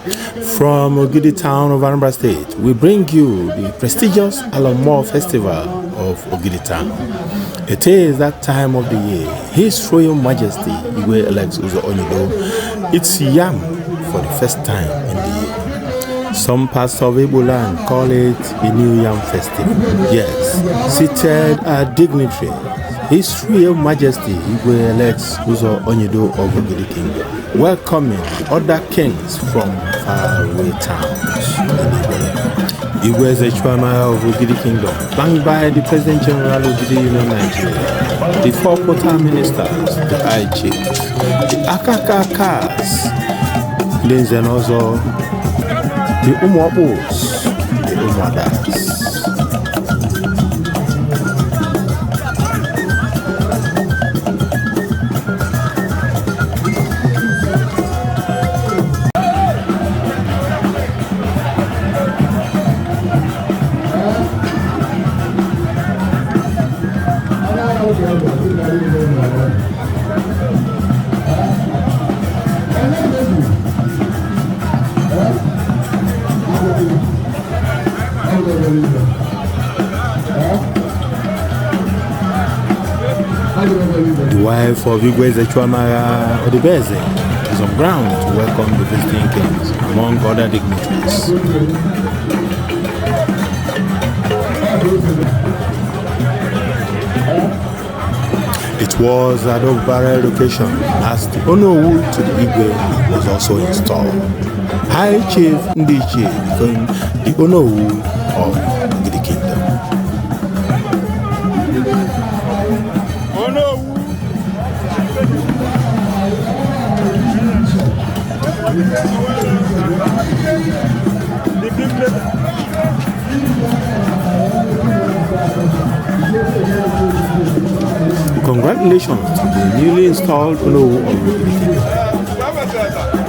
From Ogidi town of Anambra State, we bring you the prestigious Alo Mmuo Festival of Ogidi town. It is that time of the year His Royal Majesty Igwe Alex Uzo Onyido eats yam for the first time in the year. Some parts of Igbo land call it the New Yam Festival. Yes, seated are dignitaries. His Royal Majesty Igwe Alex Uzo Onyido of Ogidi Kingdom, welcoming other kings from faraway towns in Igbo land. Igwe Ezechuamagha of Ogidi Kingdom, flanked by the President General of Ogidi Union Nigeria, the four quota ministers, the High Chiefs, the Akakakas, ndị nze na ọzọ, the Umuokpus, the Umuadas. The wife of Igwe Ezechuamagha Odibeze is on ground to welcome the visiting kings, among other dignitaries. It was at Ogbara location as the Onowu to the Igwe was also installed. High Chief Ndichie became the Onowu of Ogidi Kingdom. Congratulations to the newly installed Onowu of Ogidi Kingdom.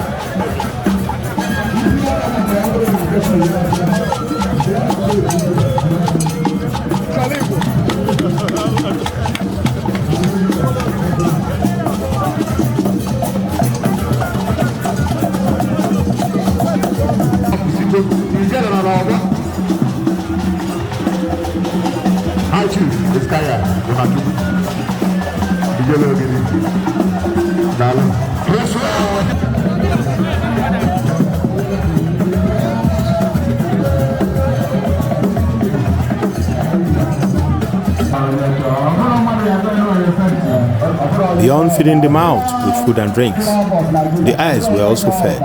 High Chief Iskaya Unachukwu Ijele Ogidi. Daalụ. Beyond feeding the mouth with food and drinks, the eyes were also fed.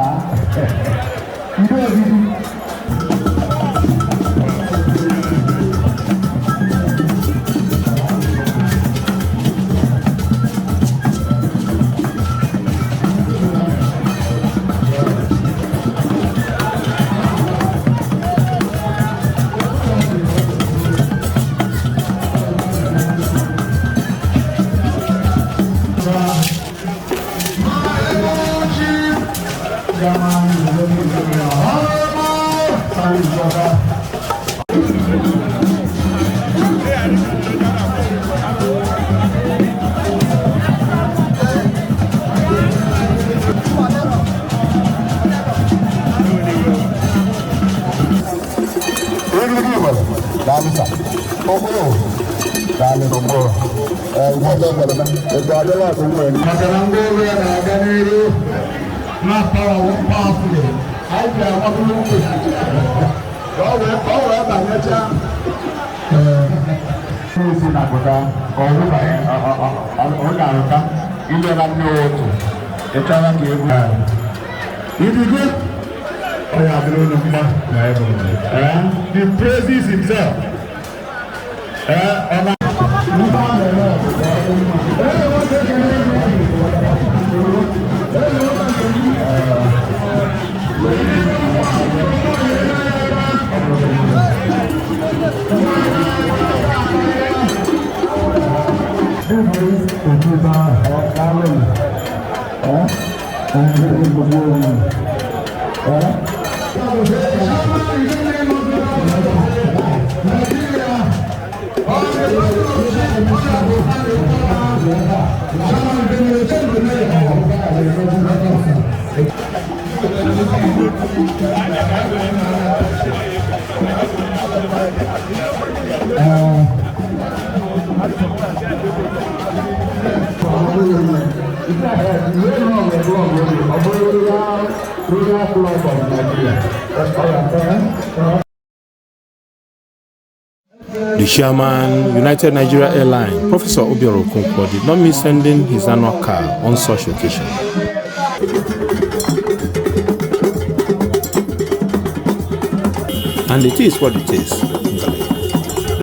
Maka na ndị ọrụ ya na-aga n'iru na powerful anyị ji agbakọrọ ukwu ka ọ wee banyecha isi na-apụta ọ ga-arụta ile na nne otu ịchọrọ ka egwu idigo ọ ya adịrị unu mma. He praises himself. Ọ na The chairman, United Nigeria Airlines, Professor Obiora Okonkwo, did not miss sending his annual car on such occasion. And it is what it is.